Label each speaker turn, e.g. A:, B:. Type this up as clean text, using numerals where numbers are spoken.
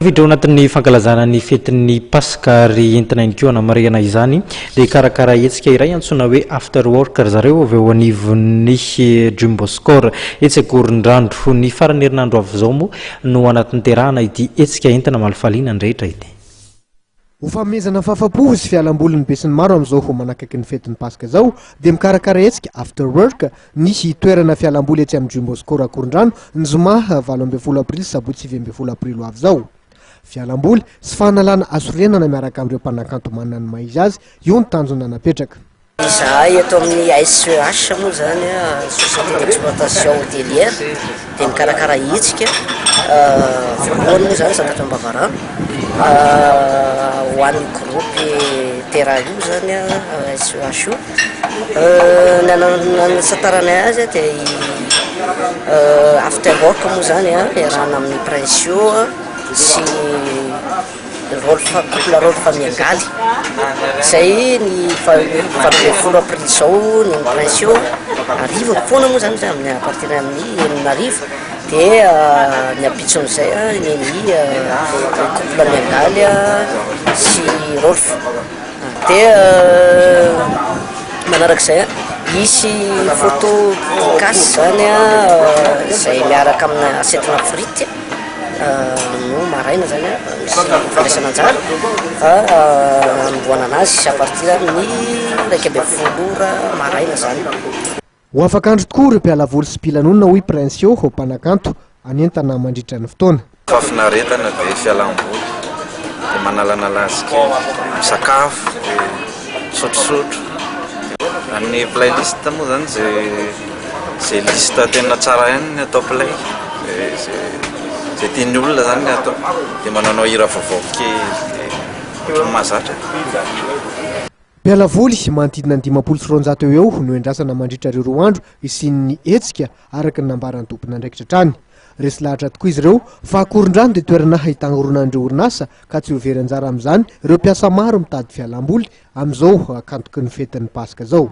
A: Tafiditra ao anatin'ny fankalazana ny fetin'ny Paska ary entina ihany koa hanamarihana izany dia hikarakara hetsika iray antsoina hoe After Work ry zareo avy eo anivon'ny Jumbo Score etsy Ankorondrano. Ny faran'ny herinandro avy izao moa no hanatanterahana ity hetsika entina hamalifaliana ny rehetra ity.
B: Ho fanomezana fahafapo sy fialamboly ny besinimaro amin'izao manakaiky ny fetin'ny Paska izao dia mikarakara hetsika After Work ny toerana fialamboly etsy amin'ny Jumbo Score Ankorondrano ny zoma 18 aprily sy sabotsy 19 aprily ho avy izao. Fialamboly sy fanalana hasorenana miaraka amin'ireo mpanakanto manana ny maha izy azy, io ny tanjona napetraka.
C: Izahay eto amin'ny SEH moa izany, Société d'Exploitation Hôtelière, dia mikarakara hetsika voalohany moa izany santatra Ambavarano ho an'ny groupe Terra io izany SEH io. Ny nahafantaranay azy dia i After Work moa izany iarahana amin'ny Princio sy Rolf, couple Rolf Miangaly, izay ny 18 aprily izao ny Princio, hariva foana moa izany amin'ny à partir amin'ny enina hariva, dia ny ampitson'izay ny couple Miangaly sy Rolf, dia manarak'izay hisy photo dédicace izany izay miaraka amina assiette-na frite. no maraina zany misy fandraisana anjara fa hanombohana anazy à partir ny 11 ora maraina zany.
B: Ho afaka andro tokoa ireo mpialavoly sy mpilanonana hoy Princio, mpanakanto, hanentana mandritra ny fotoana.
D: Fahafinaretana dia fialamboly dia manalanala azy kely, misakafo dia misotrosotro. Ny playlist moa zany zay. Zay liste tena tsara ihany ny atao play, zay tian'ny olona zany ny atao, dia manaonao hira vaovao kely dia ohatran'ny mahazatra.
B: Mpiala voly manodidina ny 250 eo ho eo no endrasana mandritra ireo 2 andro hisian'ny hetsika, araka ny nambaran'ny tompon'andraikitra hatrany. Resy lahatra tokoa izy ireo fa Ankorondrano dia toerana hitangoronan'ireo orinasa ka tsy ho very anjara amin'izany ireo mpiasa maro mitady fialamboly amin'izao akantoky ny fetin'ny Paska izao.